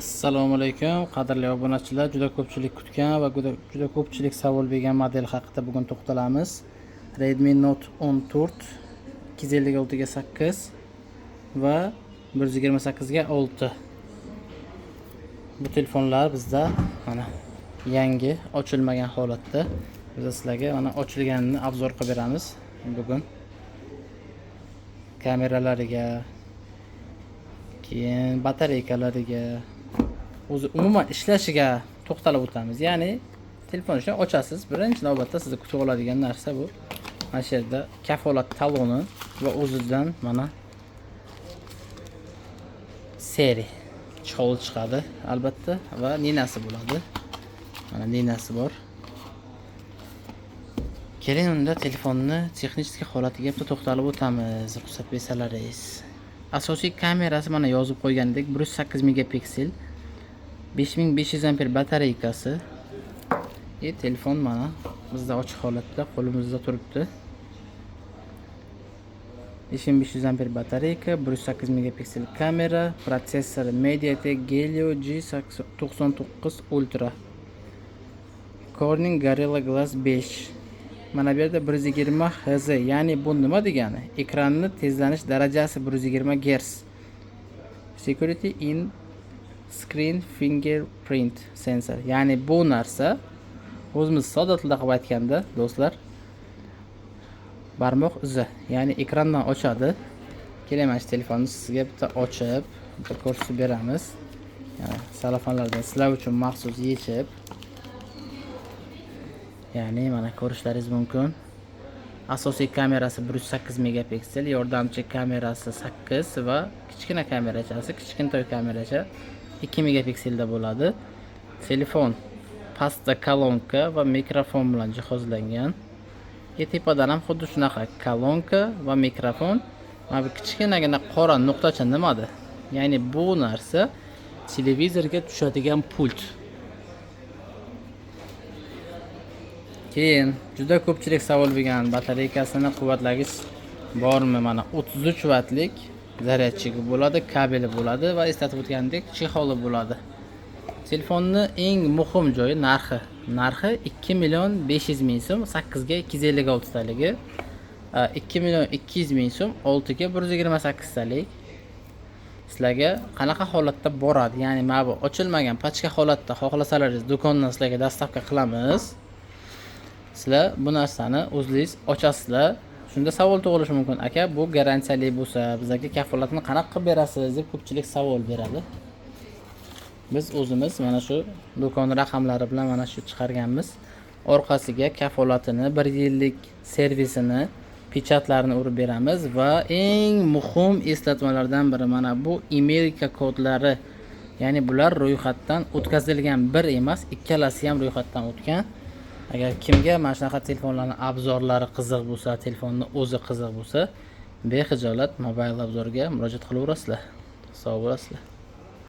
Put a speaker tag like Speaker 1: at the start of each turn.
Speaker 1: Assalomu alaykum, qadrli obunachilar. Juda ko'pchilik kutgan va juda ko'pchilik savol bergan model haqida bugun to'xtalamiz. Redmi Note 14 256 ga 8 va 128 ga 6. Bu telefonlar bizda mana yangi, ochilmagan holatda. Biz sizlarga mana ochilganini обзор qilib beramiz bugun. Kameralariga, keyin batareyskalariga, o'zi umuman ishlashiga to'xtalib o'tamiz. Ya'ni telefon ishini ochasiz, birinchi navbatda sizni kutib oladigan narsa bu mana shu yerda kafolat taloni va o'zidan mana seri чехол chiqadi albatta va ninasi bo'ladi. Mana ninasi bor. Keling, unda telefonni texnik holatiga bitta to'xtalib o'tamiz, ruxsat bersalaringiz. Asosiy kamerasi mana yozib qo'ygandek 108 megapiksel, 5500 amper batareykasi. И telefon mana bizda ochiq holatda qo'limizda turibdi. 5500 amper batareyka, 108 megapiksel kamera, protsessori MediaTek Helio G99 Ultra. Corning Gorilla Glass 5. Mana bu yerda 120 Hz, ya'ni bu nima degani? Ekranni tezlanish darajasi 120 Hz. Security in screen fingerprint sensor. Ya'ni bu narsa o'zimiz sodda tilda qilib aytganda, do'stlar, barmoq izi, ya'ni ekrandan ochadi. Keling, mana shu telefonni sizga bitta ochib, bitta ko'rsatib beramiz. Ya'ni sellofanlardan sizlar uchun maxsus yechib, ya'ni mana ko'rishlaringiz mumkin. Asosiy kamerasi 108 megapiksel, yordamchi kamerasi 8 va kichkina kamerachasi, kichkintoy kameracha 2 megapikselda bo'ladi. Telefon pastda kolonka va mikrofon bilan jihozlangan. И tepadan ham xuddi shunaqa kolonka va mikrofon. Mana bu kichkinagina qora nuqtacha nimadi? Ya'ni bu narsa televizorga tushadigan pult. Keyin juda ko'pchilik savol bergan, batareykasini quvvatlagich bormi? Mana 33 vattlik zaryadchigi bo'ladi, kabeli bo'ladi va eslatib o'tgandek чехол i bo'ladi. Telefonni eng muhim joyi narxi. Narxi 2 million 500 ming so'm, 8 ga 256 taligi. 2 million 200 ming so'm, 6 ga 128 talik. Sizlarga qanaqa holatda boradi? Ya'ni mana bu ochilmagan pachka holatda xohlasalaringiz do'kondan sizlarga доставка qilamiz. Sizlar bu narsani o'zingiz ochasizlar. Shunda savol tug'ilishi mumkin. Aka, bu garantiyali bo'lsa, bizlarga kafolatni qanaqa qilib berasiz deb ko'pchilik savol beradi. Biz o'zimiz mana shu do'kon raqamlari bilan mana shu chiqarganmiz. Orqasiga kafolatini, 1 yillik servisini, pechatlarini urib beramiz va eng muhim eslatmalardan biri mana bu Amerika kodlari. Ya'ni bular ro'yxatdan o'tkazilgan, bir emas, ikkalasi ham ro'yxatdan o'tgan. Agar kimga mana shunaqa telefonlarning обзор lari qiziq bo'lsa, telefonni o'zi qiziq bo'lsa, bexijolat Mobile обзор ga murojaat qilaverasizlar. Sog' bo'lasizlar.